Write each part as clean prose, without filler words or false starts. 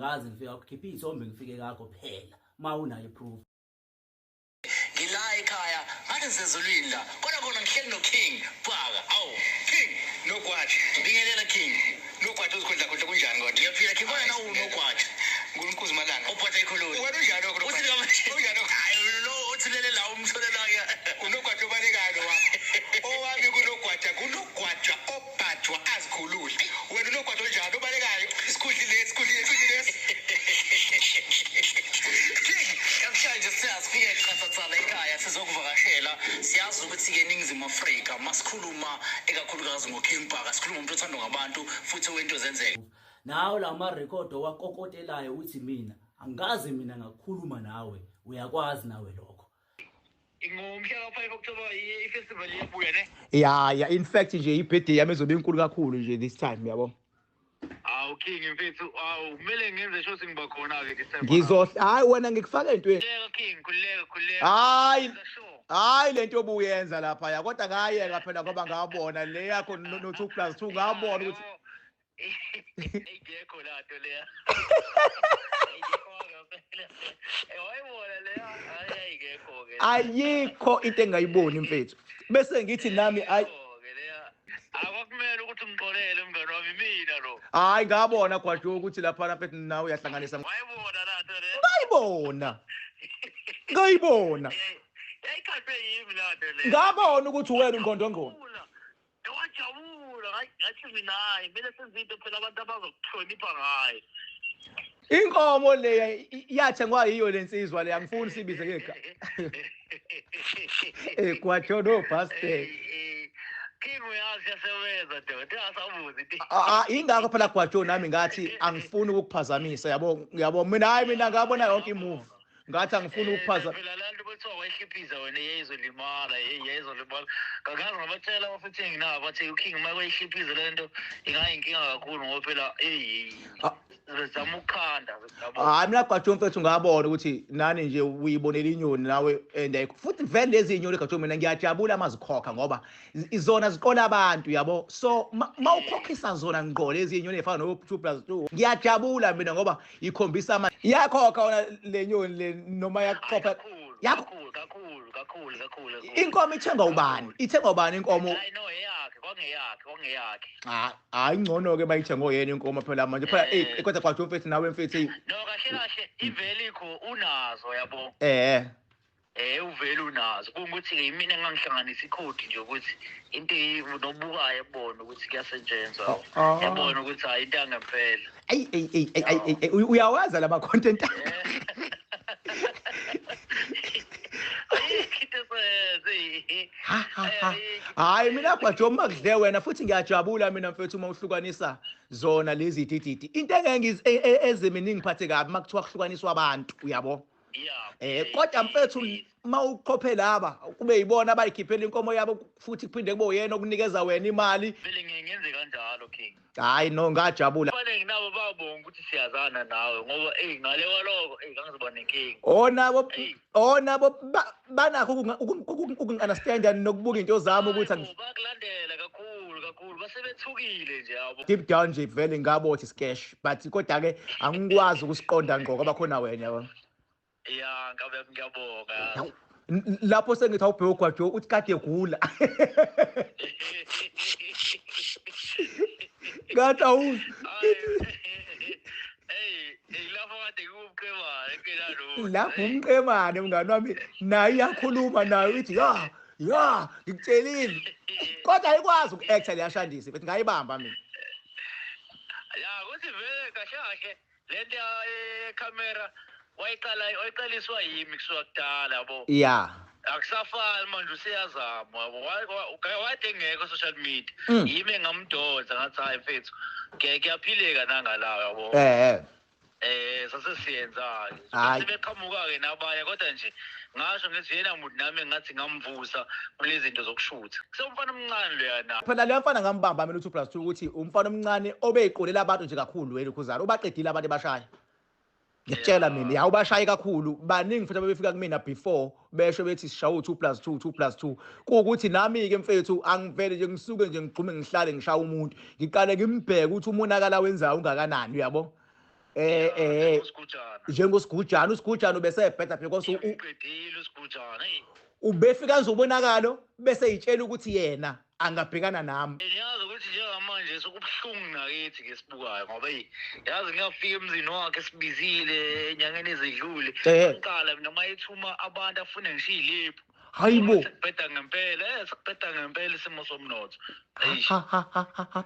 Angikaze ngifike khipha iy'thombe ngifike kakho phela ma unayo i-proof. Ngila ekhaya ngathi ngisezulwini la, kodwa khona ngihleli no-King Bhaka. Awu King Nogwaja. Bingelela King. Nogwaja uzikhundla khundla kunjani kodwa? Ngiyaphila King, kodwa nawu uNogwaja. Nkulunkulu malanga. Uphatha ikhululu. Wena unjani lokho? Uthi noma Unjani lokho? Hayi lo uthulele la umtholela ke. Unogwaja obalekayo lo wakho. Owami kunogwaja, kunogwaja obhajwa azikhulule. Wena unogwaja onjani obalekayo? Isikhundla lesi, isikhundla lesi, isikhundla lesi. King, namhlanje siyasifike qathathana ekhaya sizokuvakashela. Siyazi ukuthi ke eNingizimu Afrika masikhuluma ekakhulukazi ngoKing Bhaka, sikhuluma umuntu othandwa ngabantu futhi wento zenzeka. Nawe la marekhodi owakokotelayo uthi mina angikaze mina ngakhuluma nawe, uyakwazi nawe lokho. Ngomhla ka-5 October i-festival iyabuya ne? Ya, in fact nje i-birthday yami izobe inkulu kakhulu nje this time, yabo. Awu King mfethu, awu kumele ngenze sure ukuthi ngiba khona-ke this time. Ngizohla, hayi wena ngikufaka entweni. Khululeka King, khululeka, khululeka. Hayi. Sure. Hayi lento obuyenza lapha ya, kodwa ngayeka phela ngoba ngabona le yakho no 2 plus 2 ngabona ukuthi Ayikho la nto leya. Ayikho ngempela. Wayibona leya, hayi ayikho ke. Ayikho into engayiboni mfethu. Bese ngithi nami ayi Ayikho-ke leya. Akwakumele ukuthi ungixolele mngani wami mina lo. Hayi ngabona Gwajo ukuthi lapha mfethu nawe uyahlanganisa. Wayibona la nto leya. Ngayibona. Ngayibona. Yayikhathwe yimi la nto leya. Ngabona ukuthi wena ungqondo ngqondo. Wajabula, ngathi mina hayi kumele senze into phela abantu abazokuhlonipha ngayo. Inkomo le yathengwa yiyo lensizwa le, angifuni sibize ngegama. Eh Gwajo no bastard. King uyazi yasebenza doda, asabuzi. Ah, ingakho phela Gwajo nami ngathi angifuni ukukuphazamisa, yabo, yabo mina hayi mina ngabona yonke i-move. Ngathi angifuni ukuphaza. Phela la nto bethiwa wayihliphisa wena yayizolimala, yayizolimala. Ngakaze ngabatshela abafuthi nginabo bathi uKing uma kwayihliphisa le nto ingayinkinga kakhulu ngoba phela eyi sizama ukukhanda yabo. Hayi mina Gwajo mfethu ngabona ukuthi nani nje uyibonela inyoni nawe and ayikho. Futhi vele lezi inyoni Gwajo mina ngiyajabula mazikhokha ngoba izona ziqola abantu, yabo. So mawukhokhisa zona ngqo lezi inyoni ezifana no 2 plus 2 ngiyajabula mina ngoba ikhombisa ama iyakhokha wona le nyoni le noma yakukhokha Kakhulu, yakho kakhulu, kakhulu, kakhulu, kakhulu. Kakhulu. Inkomo ithengwa ubani? Ithengwa ubani inkomo? Hayi no eyakhe, kwangeyakhe, kwangeyakhe. Hayi hayi ngcono ke bayithenga oyena inkomo phela manje phela eh kodwa Gwajo mfethu nawe mfethu No kahle kahle ivele ikho unazo yabo. Uvele unazo. Kungukuthi ke imina engangihlanganisa ikhodi nje ukuthi into nobukayo ebona ukuthi kuyasetshenzwa. Yabona ukuthi hayi into angempela. Ayi ayi ayi ayi uyawaza lama content. Hayi mina Gwajo uma kudle wena futhi ngiyajabula mina mfethu uma uhlukanisa zona lezi dididi. Into engeke eziminingi ngiphathe kabi makuthiwa kuhlukaniswa abantu, uyabo. Kodwa mfethu uma uqophe laba kube yibona abayikhiphela inkomo yabo futhi kuphinde kube uyena okunikeza wena imali. Vele ngiyenze kanjalo King. Hayi no ngajabula. Abaningi nabo babonga ukuthi siyazana nawe ngoba ey ngale kwaloko ey ngangizoba nenkinga. Onabo onabo banakho ukungi-understand nokubuka into zami ukuthi bakulandela kakhulu kakhulu basebethukile nje yabo. Deep down nje vele ngabo uthi scash but kodwa ke angikwazi ukusiqonda ngqo ngoba khona wena yabo. Ya ngabe ngiyabonga. Lapho sengithi awubheke uGwajo uthi kade egula. Ngathi awu. Hey, lapho kade kuwumqemane ngenalutho. Lapho umqemane mngani wami naye iyakhuluma naye uthi ya ya ngikutshelile. Kodwa ayikwazi uku-acta leyashandisi bethi ngayibamba mina. Ya kuthi vele kahle kahle lento ye-camera wayiqala wayiqaliswa yimi kusuka kudala yabo. Ya. Akusafani manje useyazama yabo. Wade engekho social media. Yimi engamdonsa ngathi hayi mfethu kuyaphileka nangalawo yabo. Sase siyenza-ke. Sebeqhamuka ke nabanye kodwa nje ngasho ngithi yena muntu nami ngathi ngamvusa kulezi zinto zokushutha. Kusewumfana omncane loyana. Phela leyo mfana ngambamba mina u2 plus 2 ukuthi umfana omncane obeyiqolela abantu nje kakhulu wena khuzana ubaqedile abantu ebashaya. Ngiyakutshela mina ya ubashaye kakhulu baningi futhi abebefika kumina before besho bethi sishaye u2 plus 2 2 plus 2 kuwukuthi nami ke mfethu angivele nje ngisuke nje ngigxume ngihlale ngishaya umuntu ngiqale ngimbheke ukuthi umonakala wenzayo ungakanani uyabo. Njengosigujana, usigujana ubesebheda because uqedile usigujana. Ubefika nje ubonakalo bese yitshela ukuthi yena angabhekana nami. Ngiyazi ukuthi njengamanje sokubuhlungu nakithi ngesibukayo ngoba yazi ngiyafika emzini wakhe sibizile enyangeni ezidlule. Ngiqala mina mayethuma abantu afune ngishiye ilephu. Hayibo, sekubheda ngempela, sekubheda ngempela isimo somnotho.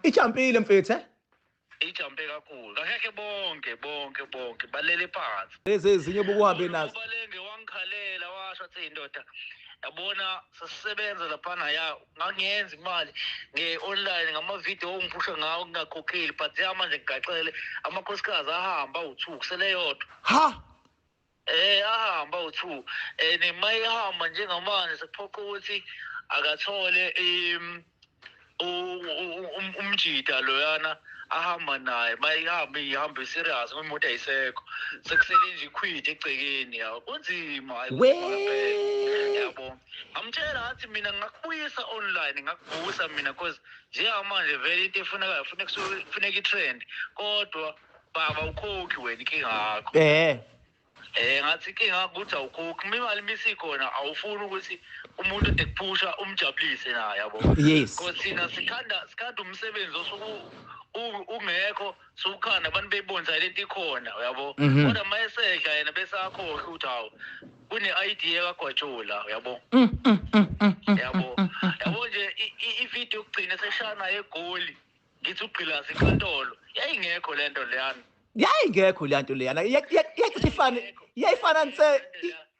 Ijampile mfethu Ijampe kakhulu. Kakhe bonke bonke bonke balele phansi. Lezi ezinye bokuhambe nazo. Balenge wangikhalela washo athi indoda yabona sasisebenza laphana ya ngangiyenza imali nge-online ngama-video ongiphusha ngawo ngingakhokheli, but ya manje ngigaxele amakhosikazi ahamba awu-2 kusele yodwa. Ha? Ahamba awu-2 and mayihamba njengamanje sekuphoqa ukuthi akathole umjida loyana ahamba naye, mayihamba ihamba serious imoto ayisekho, sekusele nje ikhwidi egcekeni. Yawo kunzima yabo. Ngamtshela ngathi mina ngakubuyisa online, ngakuvusa mina because njengamanje vele into efunekayo funeka i-trend, kodwa baba ukhokhi wena inkinga yakho. Ngathi inkinga ukuthi awukhokhi, imali misikhona awufuni ukuthi umuntu ede kuphusha umjabulise naye yabo. Yes. Because thina sikhanda umsebenzi osuku ungekho, sukhanda abantu beyibonisa lento ikhona yabo. Kodwa mayesedla yena bese akhohlwa ukuthi hawu kune idea kaGwajola yabo. Yabo. Yabo nje i-video yokugcina seshana eGoli ngithi ugqilaza inkantolo yayingekho lento leyana. Yayingekho le nto leyana. Yayifana nse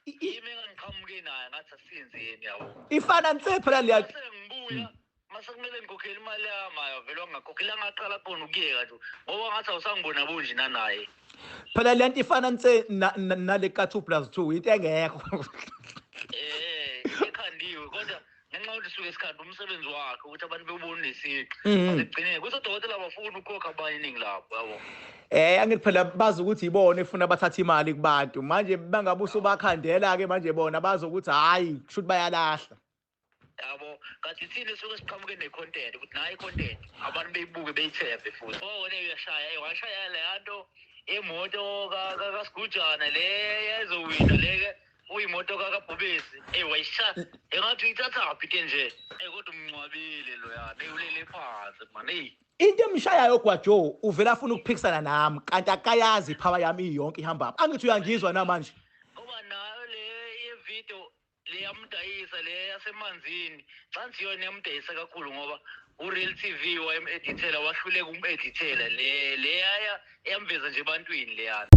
yimi engangiqhamuke naye ngathi asiyenzeni yabo. Ifana nse phela leya. Ngibuya mase kumele ngikhokhele imali yami ayo vele wangakhokhela ngaqala khona ukuyeka nje ngoba ngathi awusangibona bonje nanaye. Phela le nto ifana nse nale ka 2+2 into engekho. Ekhandiwe kodwa ngenxa yokuthi suke sikhanda umsebenzi wakhe ukuthi abantu bebone isiqi. Asigcineke kuthi odokotela abafuni ukukhokha abanye iningi labo yabo. Angithi phela bazi ukuthi ibona efuna bathatha imali kubantu manje bangabuso bakhandela ke manje bona bazi ukuthi hayi kusho ukuthi bayalahla. Yabo kanti thina suke siqhamuke ne-content ukuthi nayi i-content abantu beyibuke beyithembe futhi. Wona uyashaya washaya le nto imoto kaSigujana le yayizowina le uyimoto kaKabhubesi wayishaya engathi uyithathaphi ke nje kodwa umncwabile loyana ulele phansi man. Into emshayayo Gwajo uvela afuna ukuphikisana nami kanti akayazi ipower yami iyonke ihamba apha. Angithi uyangizwa namanje ngoba nayo le ye-video le yamdayisa le yasemanzini cansi yona yamdayisa kakhulu ngoba uReal TV wayem-edithela wahluleka ukum-edithela le yaya yamveza nje ebantwini leyana.